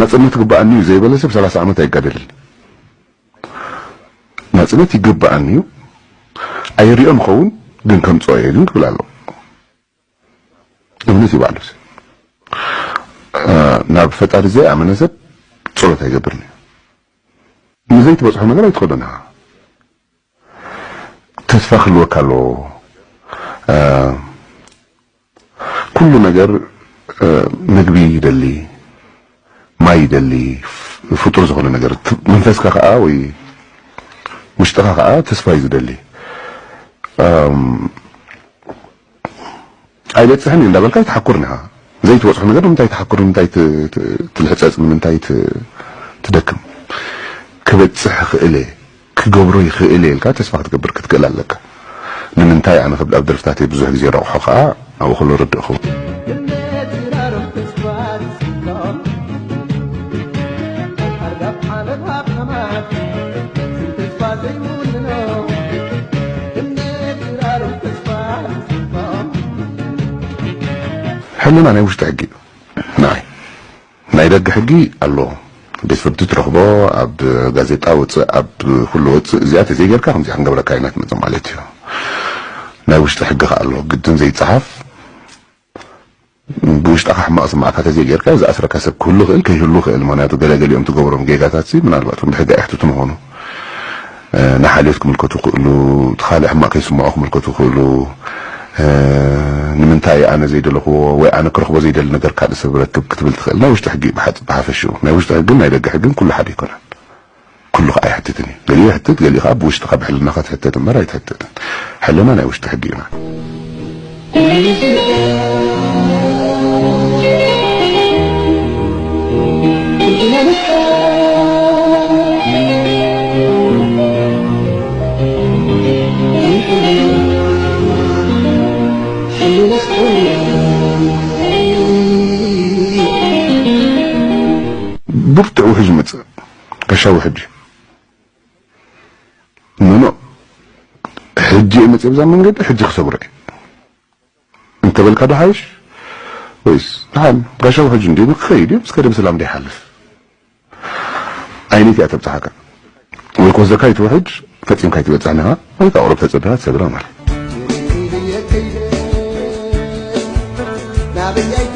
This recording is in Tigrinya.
ናጽነት ይግባኣኒ እዩ ዘይበለ ሰብ ሰላሳ ዓመት ኣይጋደልን። ናጽነት ይግባኣኒ እዩ፣ ኣይሪኦን ኸውን፣ ግን ከምጽኦ እየ ግን ክብል ኣለዎ። እምነት እዩ ባዕሉ ሰብ። እ፣ ናብ ፈጣሪ ዘይኣመነ ሰብ ጸሎት ኣይገብርን እዩ። ንዘይትበጽሖ ነገር ኣይትኸዶን ኢኻ። ተስፋ ክህልወካ ኣለዎ። እ፣ ኩሉ ነገር፣ እ፣ ምግቢ ይደሊ፣ ማይ ይደሊ፣ ፍ-፣ ፍጡር ዝኾነ ነገር። ት-፣ መንፈስካ ከኣ ወይ ውሽጥኻ ከኣ ተስፋ እዩ ዝደሊ። እም፣ ኣይበጽሕን እዩ እንዳበልካ ኣይትሓኩርን ኢኻ። ዘይትበጽሖ ነገር ንምንታይ ትሓኩር? ንምንታይ ት-፣ ት-፣ ትልሕጸጽ? ንምንታይ ት-፣ ትደክም? ክበጽሕ ይኽእል እየ፣ ክገብሮ ይኽእል እየ ኢልካ ተስፋ ክትገብር ክትክእል ኣለካ። ንምንታይ ኣነ ክብል ኣብ ደርፍታተይ ብዙሕ ግዜ ረቑሖ ከኣ ኣብኡ ከሎ ርድእ ክኸውን። ሕልና ናይ ውሽጢ ሕጊ እዩ። ንዓይ ናይ ደገ ሕጊ ኣሎ። ቤት ፍርዲ ትረኽቦ፣ ኣብ ጋዜጣ ወፅእ፣ ኣብ ኩሉ ወፅእ። እዚኣ ተዘይጌርካ ከምዚኣ ክንገብረካ ኢና ትመፅእ ማለት እዩ። ናይ ውሽጢ ሕጊ ከኣ ኣሎ። ግድን ዘይፀሓፍ፣ ብውሽጥኻ ሕማቕ ስማዕካ ተዘይጌርካ ዝኣስረካ ሰብ ክህሉ ይኽእል፣ ከይህሉ ይኽእል። ምኽንያቱ ገለገሊኦም ትገብሮም ጌጋታት ሲ ምናልባት እውን ብሕጊ ኣይሕትቱን ይኾኑ። እ፣ ንሓልዮት ክምልከቱ ይኽእሉ፣ እቲ ካልእ ሕማቕ ከይስምዖ ክምልከቱ ይኽእሉ። እ፣ ንምንታይ ኣነ ዘይደለኽዎ ወይ ኣነ ክረኽቦ ዘይደሊ ነገር ካልእ ሰብ ረክብ ክትብል ትኽእል። ናይ ውሽጢ ሕጊ ብሓጽ-፣ ብሓፈሽኡ ናይ ውሽጢ ሕግን ናይ ደገ ሕግን ኩሉ ሓደ ኣይኮነን። ኩሉ ከኣ ኣይሕትትን እዩ። ገሊኡ ይሕትት፣ ገሊኡ ከኣ ብውሽጥኻ ብሕልናኻ ትሕተት እምበር ኣይትሕተትን። ሕልና ናይ ውሽጢ ሕጊ እዩ። ብርቱዕ ውሕጅ ይመጽእ። ጋሻ ውሕጅ እዩ። ኖ፣ ኖ፣ ሕጂ እየ መጽእ ብዛ መንገዲ፣ ሕጂ ክሰግሮ እየ እንተበልካ ዶ ሓይሽ? ወይስ ደሓን ጋሻ ውሕጅ እንድዩ ክኸይድ እዩ፣ ምስ ከደ ብሰላም ደይሓልፍ ዓይነት እያ ተብጽሓካ። ወይ ክወስደካ ይትውሕጅ፣ ፈጺምካ ይትበጽሕ ንኻ፣ ወይ ከዓ ቁሩብ ተጸበያ ትሰግራ ማለት። ናበይ